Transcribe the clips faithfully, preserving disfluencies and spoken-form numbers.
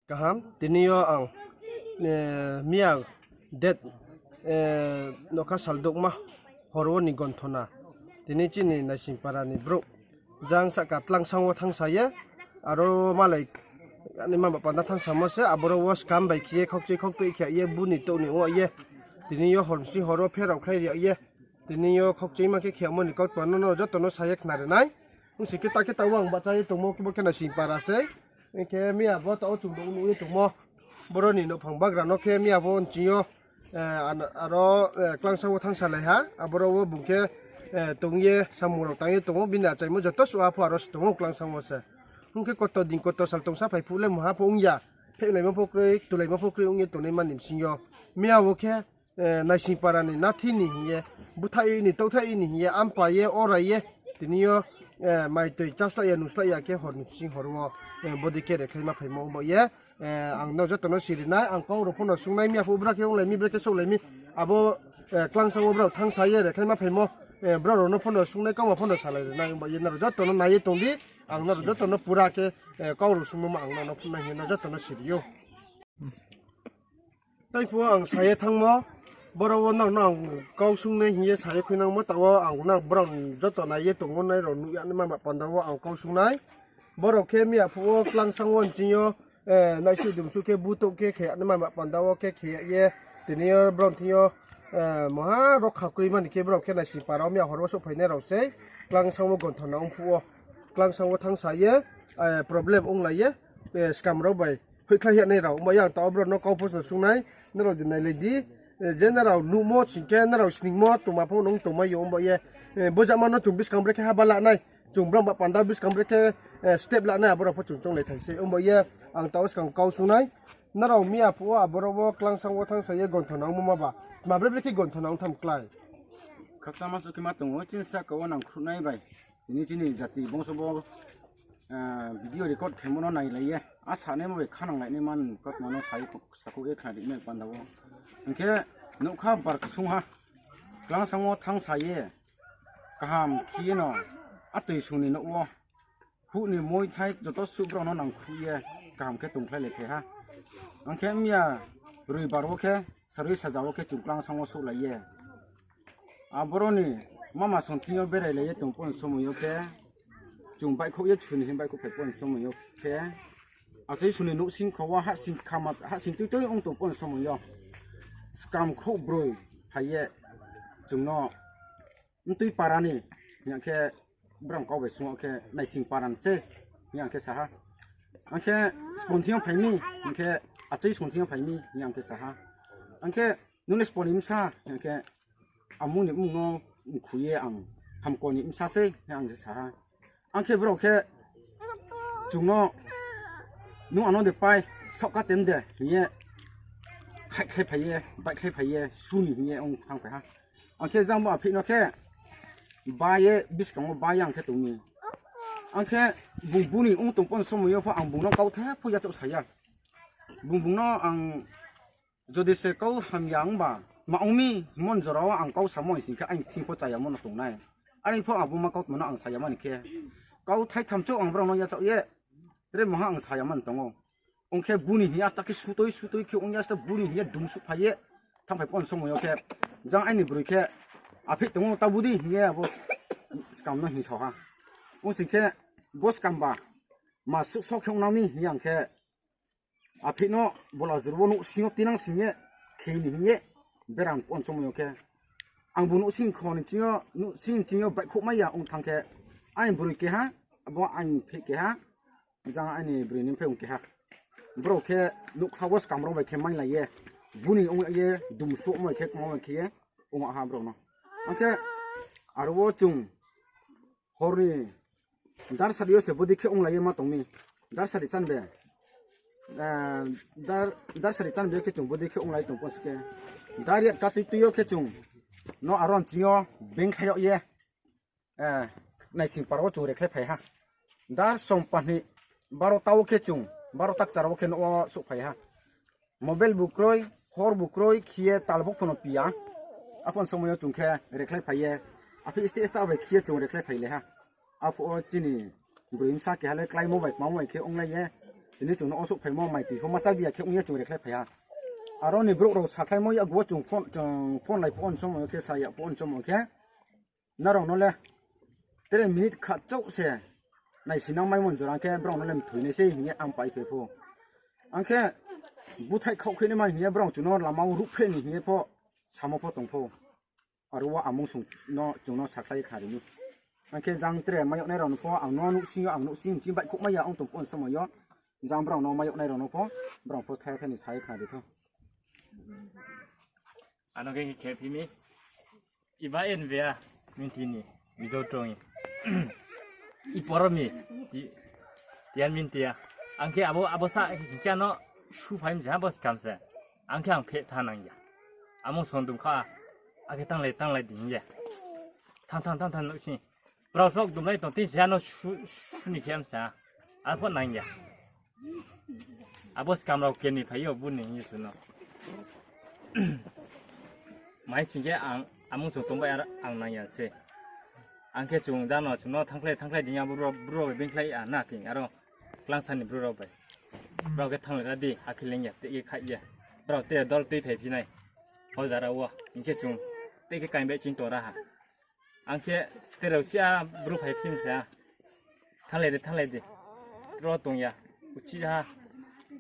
Kaham, tini yo ang, eh, miya date, eh, nokha sal dokma hor wo ni gonthona. Tini chini Naisingpara ni brouh jang sahka tlangsang wo thanngsa ye, aro malai ani mama panda thanngsamo se, aboro wo skam bai khe ye, khokchoi khokpeh khe ye, buni touh ni ong ye, tini yo hor msing hor wo pherao khlai ri ye, tini yo khokchoima khe khemo ni kautma no, no joto no sa ye khna ri nai. Ong sing khe ta khe ta wo ang bahcha ye tongmo khe bo khe Naisingpara sei. Ong khe miya bo ta wo chung nuh ye tongmo. Boro ni nouhphang bagra no khe miya bo nching yo, eh, an-, aro, eh, tlangsang wo thanngsa lai ha. Aboro wo bung khe, eh, tong ye samung rao tang ye tong ou. Bini achaimo joto suh ha pho aro se tong ou tlangsang wo se. Ong khe koto din koto sal tongsa phai phuh le mungha pho ong ya. Phehlaimo pho kroi, tulaimo pho kroi ong ye tongnaima ni bsing yo. Miya wo khe, eh, Naisingpara ni nathi ni hing ye, búthaih ni, touhthaih ni hing ye, ampa ye, ora ye, tini yo, eh, mai toi cháslai ya, nuslai ya khe hor ni bsing hor wo, eh, bodei khe rekhlaima phaimo ong ba ye, eh, ang no joto no siri nai, ang kau rao pho no sung nai, miya phuh bra khe onglai mi, bra khe souhlai mi, abo, eh, tlangsang wo brao thanngsa ye rekhlaima phaimo, eh, brao rao no pho no sung nai, kauma pho no salai ri nai, ong ba ye nrao joto no nai ye tong di, ang nrao joto no pura khe, eh, kau rao sungmo ma ang no, no phnuh nai hing ye no joto no siri ou. Tei phuh wo ang sa ye thanngmo, boro wo nrao no ang kau sung nai hing ye sa ye khuinangmo, ta wo ang nrao brao joto nai ye tongmo nai rao nuh ya naima ba panda wo ang kau sung nai. Boro khe miya phuh wo tlangsang wo nching yo, eh, naisuh dumsuh khe bútouh khe khe ya naima ba panda wo khe khe ya ye, tini yo brao thing yo, eh, mungha rokha kroi mani khe brao khe Naisingpara wo miya hor wo souhphai nai rao sei, tlangsang wo gonthona ong phuh wo, tlangsang wo thanngsa ye, eh, problem onglai ye, eh, skam rao bai hoihkhlai ya nai rao. Ong ba ye ang ta wo brao no kau pho no sung nai, nrao di nailai di, eh, je nrao nuhmo sing khe nrao sningmo tongma pho nung tongmai yo, ong ba ye, eh, bojama no chung buskang brekhe haba la nai, chung brao ba panda buskang brekhe, eh, step la nai, aboro pho chung chounglai thai sei. Ong ba ye ang ta wo skang kau sung nai, nrao miya phuh wo aboro wo tlangsang wo thanngsa ye gonthona ongmo ma ba, tma bre brekhe gonthona ong tham klái. Khakchangma suh khe ma tong ou, chini sahka wo nangkhruh nai bai. Tini chini jati bongso bo, eh, video record khemo no nailai ye, a sanaimo bai khananglai nai man kautma no sa ye, sakhouh ye khna ri nai panda wo. Hing khe nougkha bar ksung ha, tlangsang wo thanngsa ye, kaham khe ye no, a toi sung ni nouh wo, huh ni moithai joto suh brao no nangkhruh ye, kaham khe tongkhlai lai phai ha. Ang khe miya roibar wo khe, sarui saja wo khe chung tlangsang wo souhlai ye. Aboro ni mama song thing yo berailai ye tong pho ni somoi yo khe, chung baihkhouh ye chuni hing baihkhouh phai pho ni somoi yo khe, achai suni nouhsing kho wo hahsing khama, hahsing tuitui ong tong pho ni somoi yo, skam khrouh broi phai ye, chung no mtui para ni, hing khe brao kau bai sung wo khe Naisingpara ni se, hing khe sa ha. Ang khe sbo thing yo phai mi, hing khe achai sbo thing yo phai mi, hing khe sa ha. Ang khe nung le sbo ni bsa, hing khe amung ni mmung no mkhu ye ang hamko ni bsa sei, hing khe sa ha. Ang khe brao khe chung no, nung ano de pai, saohka tem de, hing ye, khaihkhlai phai ye, baihkhlai phai ye, su ni hing ye ong thanngphai ha. Ang khe jang bo aphih no khe, ba ye, buskang wo ba ye ang khe tong mi. Ang khe bung buni ong tong pho ni somoi yo pho ang bung no kauthai pho yachaoh sa ya. Bung bung no ang jodi se kau hamya ong ba, ma ong mi, hingmo ni jora wo ang kau samo hing sing khe aini thing pho chayamo no tong nai. Are pho abo ma kautma no ang sa ya mani khe, kau thaitham chouh ang brao no yachaoh ye, tre mungha ang sa ya mani tong ou. Ong khe buni hing ye asta khe sutoi sutoi khe ong ye asta buni hing ye dumsuh phai ye, thanngphai pho ni somoi yo khe, jang aini broi khe, aphih tong ou ta budi hing ye abo skam no hing sao ha. Ong sing khe, bo skam ba, ma suh so khe ong nang mi hing ye ang khe, aphih no bola juru wo nouhsing yo tinang sing ye, khe ni hing ye, berang pho ni somoi yo khe, ang bung nouhsing kho ni ching yo, nouhsing ching yo baihkhouh mai ya ong thanng khe, aini broi keha, abo aini phih keha, jang aini broi ni phai ong keha. Brao khe nougkha wo skam rao bai khe mailai ye, buni ong ye, dumsuh mai khe, kma mai khe ye, ong ha brao no. Ang khe aro wo chung hor ni dar sari yo se bodei khe onglai ye ma tong mi. Dar sari chanbe, eh, dar, dar sari chanbe khe chung bodei khe onglai tong pho se khe. Dar yat ka tui tui yo khe chung no aro nching yo bengkhlai yag ye, eh, Naisingpara wo chung rekhlai phai ha. Dar song pahni baro ta wo khe chung, baro ta kchar wo khe nouh wo souhphai ha. Mobile bu kroi, hor bu kroi, khe ye tal bo pho no pi ya. Apho ni somoi yo chung khe rekhlai phai ye. Aphih steh steh bai khe ye chung rekhlai phai lai ha. Apho wo chini broi bsa keha le kláimo bai kmamo bai khe onglai ye. Tini chung no osouh phaimo mai tui pho ma chábi ya khe ong ye chung rekhlai phai ha. Aro ni brouh rao sakhlaimo yagu wo chung phone, chung phone lai phuh wo ni somoi yo khe, sa ya phuh wo ni somoi yo khe, nrao no le tre minute kha chouh se naisinang maimo ni jora khe brao no le mthoi nai sei hing ye ang pai phai pho. Ang khe búthaih khaohkhe naima hing ye brao chung no lama wo ruhphreh ni hing ye pho samo pho tong pho. Aro wo amung sung no chung no sakhlai khna ri mi. Ang khe jang tre mai yag nai rao no pho ang no nuhsing yo, ang nuhsing chini baihkhouh mai ya ong tong pho ni somoi yo. Jang brao no mai yag nai rao no pho, brao pho thai thai ni sa ye khna ri thou. Ano khe khe phi mi. Iba en bea, minti ni, Mizo trong. I poro mi, ti, tian minti ya. Ang khe abo, abo sa, hing khe ano su phai mi se, abo skam se. Ang khe ang phe thanng nang ya. Amung song dum kha, akhe tanglai, tanglai di hing ye. Thanng, thanng, thanng, thanng, nuh sing. Brao sok dumlai tong, tin se ano su, su ni khe am sa. Arphuh nang ya. Abo skam rao keni phai yo, bu ni hing ye chung no. Mai sing khe ang, amung song tong bai ar ang nang ya se. Ang khe chung jano, chung no thanngkhlai, thanngkhlai di ya, bru, bru rao bai beingkhlai ya, na khe aro. Klangsani bru rao bai. Brao khe thanng ra di, akhe leing ya, tei khe khai ya. Brao tre dol tui phai phi nai. Hoja rao wo, hing khe chung, tei khe kaing bai ching tong ra ha. Ang khe tre rao sia bru phai phi mi sa. Thannglai di, thannglai di. Ro tong ya. Uchih ha.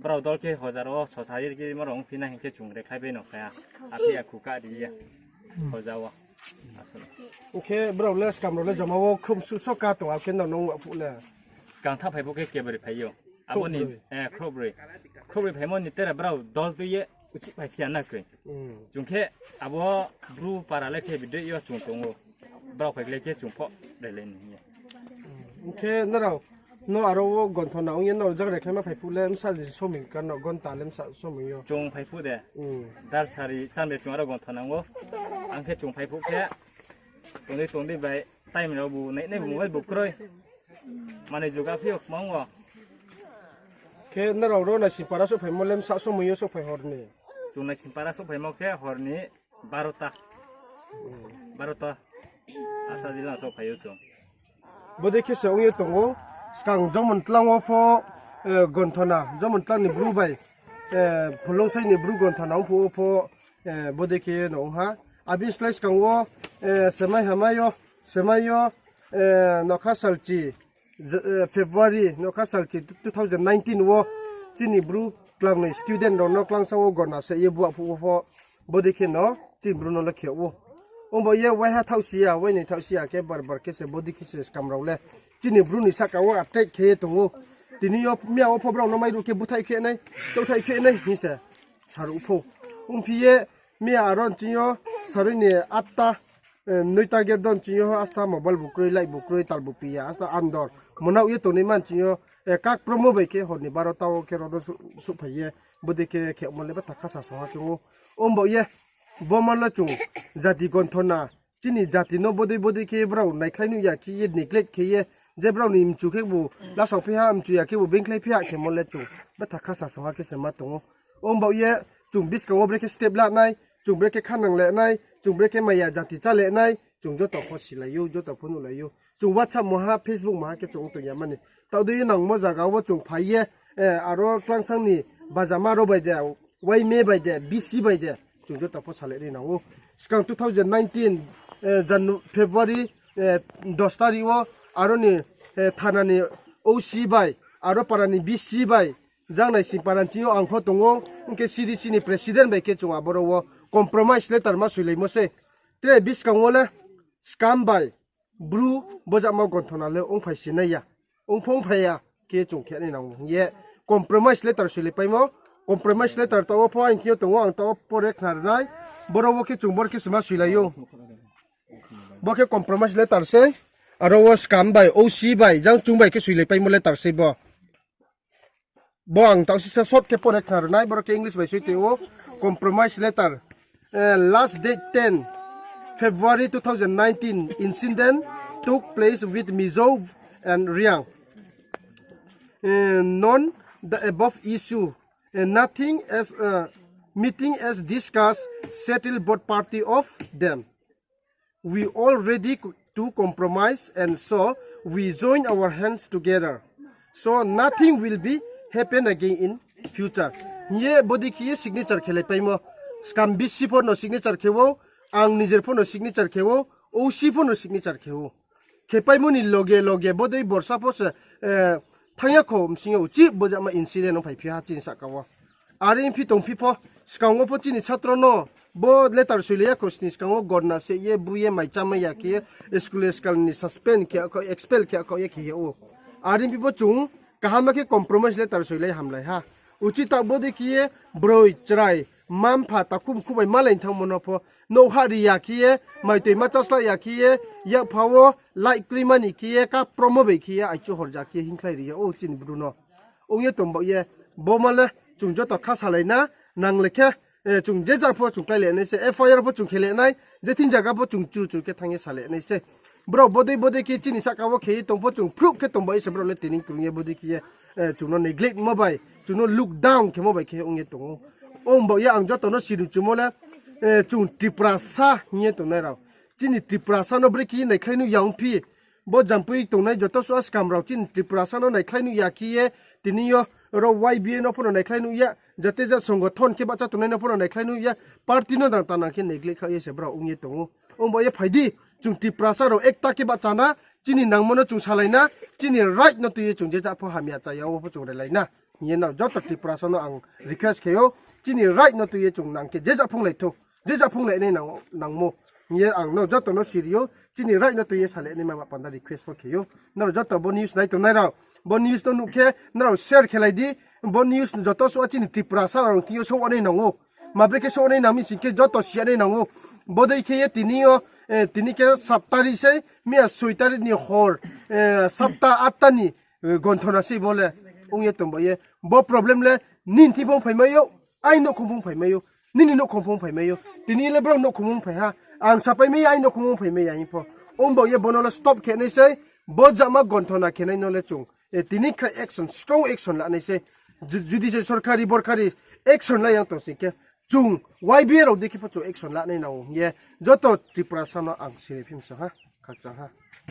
Brao dol khe hoja rao wo sosa ye khe ma rao ongphi nai hing khe chung rekhlai bai no phai ha. Aphi ya khu ka ri ya. Hoja wo. Ong khe brao le skam rao le joma wo khrum suh so ka tong, akhe nrao no ong phuh le. Skang tha phai phuh khe kebri phai yo. Abo ni, khrouhbroi. Khrouhbroi phaimo ni tre brao dol tui ye uchih phai phi ya na khe. Chung khe abo bru para le khe bidei yo chung tong ou. Brao phai le khe chung pho rele ni hing ye. Ong khe nrao no aro wo Gonthona ong ye nrao jang rekhlai ma phai phuh le bsa ni somoi ka no gonta le bsa somoi yo. Chung phai phuh de. Darsari cham de chung aro Gonthona ong ou. Ang khe chung phai phuh khe tongdei tongdei bai time rao bu nai nai bu mobile bu kroi. Mane juga phi yo kmang wo. Khe nrao ro Naisingpara souhphaimo le bsa somoi yo souhphai hor ni? Chung Naisingpara souhphaimo khe hor ni barota. Barota. Asa di lang souhphai ou chung. Bodei khe se ong ye tong ou, skang Jomontlang wo pho, Gonthona, Jomontlang ni bru bai, Phulungsai ni bru Gonthona ong phuh wo pho, bodei khe no ong ha. Abini slái skang wo, semai hamai yo, semai yo, nokha salchi, February nokha salchi two thousand nineteen wo chini bru klangnoi student rao no klangsang wo gona se ye bua phuh wo pho bodei khe no chini bru no le khe ou. Ongba ye waiha thaohsi ya, wainoi thaohsi ya khe bar bar khe se bodei khe se skam rao le chini bru ni sahka wo attack khe ye tong ou. Tini yo miya wo pho brao no mairuh khe búthaih khe nai, touhthaih khe nai hing se saruh pho. Ongphi ye miya aro nching yo sarui ni atta, noita gerdon ching yo asta mobile bu kroi, light bu kroi, tal bu pi ya, asta andor. Monaoh ye tongnai man ching yo, kak promo bai khe hor ni barota wo khe rao no souhphai ye, bodei khe khemo le betha khasa song ha khe ou. Ongba ye, bo man le chung jati Gonthona, chini jati no bodei bodei khe brao naikhlai nuh ya khe ye neglect khe ye, je brao ni mchu khebu lasao phi ha, mchu ya khebu beingkhlai phi ha khemo le chung betha khasa song ha khe se ma tong ou. Ongba ye, chung buskang wo brekhe step la nai, chung brekhe khanang le nai, chung brekhe maya jati chá le nai, chung joto pho silai ou, joto pho nuhlai ou. Chung WhatsApp mo ha, Facebook mo ha khe chung tong ya mani. Taoh dei ye nangmo zaga wo chung phai ye, aro klangsang ni bajama rao bai de, waime bai de, bisi bai de, chung joto pho salai ri nang ou. Skang two thousand nineteen, February, dos tarik wo, aro ni, thana ni O C bai, aro para ni bisi bai, jang Naisingpara nching yo ang pho tong ou, ong khe C D C ni president bai khe chung aboro wo compromise letter ma soilaimo sei. Tre buskang wo le skam bai bru bojama Gonthona le ongphai si nai ya, ongphong phai ya khe chung khe nai nang ou hing ye compromise letter soilaipaimo. Compromise letter taoh wo pho aini thing yo tong ou, ang taoh wo pore khna ri nai. Boro wo khe chung boro khe se ma soilai ou. Bo khe compromise letter sei. Aro wo skam bai, O C bai, jang chung bai khe soilaipaimo letter sei bo. Bo ang taoh sisa short khe pore khna ri nai, boro khe English bai soi tong ou, compromise letter. Last date ten February two thousand nineteen, incident took place with Mizo and Reang. Known the above issue, nothing as, meeting as discussed, settle both party of them. We all ready to compromise, and so we join our hands together. So nothing will be happen again in future. Hing ye bodei khe ye signature khelaipaimo. Skam bisi pho no signature khe ou, ang nijer pho no signature khe ou, O C pho no signature khe ou. Khepaimo ni loge loge bodei borsa pho se thanng ya kho bsing yo uchih bo jama incident ong phaiphi ha chini sahka wo. Are phi tongphi pho, skang wo pho chini satro no bo letter soilai ya kho sni skang wo gorna se ye bu ye mai chámai ya khe ye school skal ni suspend khe kho, expel khe kho ye khe ye ou. Are phi pho chung kaham khe compromise letter soilai hamlai ha. Uchih taoh bodei khe ye broi chrai mma-mpha takhu mkhu bai malai thanngmo no pho nouh hah ri ya khe ye, mai toi ma chasla ya khe ye, yakpha wo light kroima ni khe ye, kapromo bai khe ye, aichu horja khe ye hingkhlai ri ya ou chini Bru no. Ong ye tong baoh ye, bo ma le chung joto kha salai na, nang le khe, chung je ja pho chung kláilai nai se, F I R pho chung khelai nai, je thing zaga pho chung churu churu khe thanng ye salai nai se. Brao bodei bodei khe chini sahka wo khe ye tong pho chung phruh khe tong baoh ye se brao le tini krung ye bodei khe ye, chung no neglect mo bai, chung no look down khemo bai khe ong ye tong ou. Ong baoh ye ang joto no siri chumo le, chung Tiprasa hing ye tongnai rao. Chini Tiprasa no brekhe ye naikhlai nuh ya ongphi. Bo Jampui tongnai joto suh a skam rao chini Tiprasa no naikhlai nuh ya khe ye, tini yo ro Y B A no pho no naikhlai nuh ya, jate ja songothon khe bahcha tongnai no pho no naikhlai nuh ya, party no dang tanang khe neglect kha ye se brao ong ye tong ou. Ong baoh ye phai di, chung Tiprasa rao ekta khe bahcha na, chini nangmo no chung salai na, chini right no tui ye chung je ja pho hamya chaya wo pho chung relai na. Hing ye nrao joto Tiprasa no ang request khe ou, chini right no tui ye chung nang khe je ja phunglai thou, je ja phunglai nai nang, nangmo. Hing ye ang nrao joto no siri ou, chini right no tui ye salai nai ma ma panda request pho khe ou. Nrao joto bo news nai tongnai rao, bo news no nuh khe nrao share khelai di, bo news joto suh a chini Tiprasa rao thing yo souh nai nang ou. Ma brekhe souh nai nang mi sing khe joto si ya nai nang ou. Bodei khe ye tini yo, tini khe sat tarik sei, miya soi tarik ni hor, satta atta ni, gonthona sei bo le. Ong ye tong baoh ye, bo problem le nini thing pho phaimai ou, aini nouhkhong pho phaimai ou, nini nouhkhong pho phaimai ou. Tini le brao nouhkhong pho phai ha, ang sapaimai ya, aini nouhkhong pho phaimai ya hing pho. Ong baoh ye bo no le stop khe nai sei, bo jama gonthona khe nai no le chung tini khe action, strong action la nai sei. Judi se sorkari borkari action la yang tong sing khe, chung Y B A rao dei khe pho chung action la nai nang ou hing ye joto Tiprasa no ang siri phimsa ha, khakchang ha.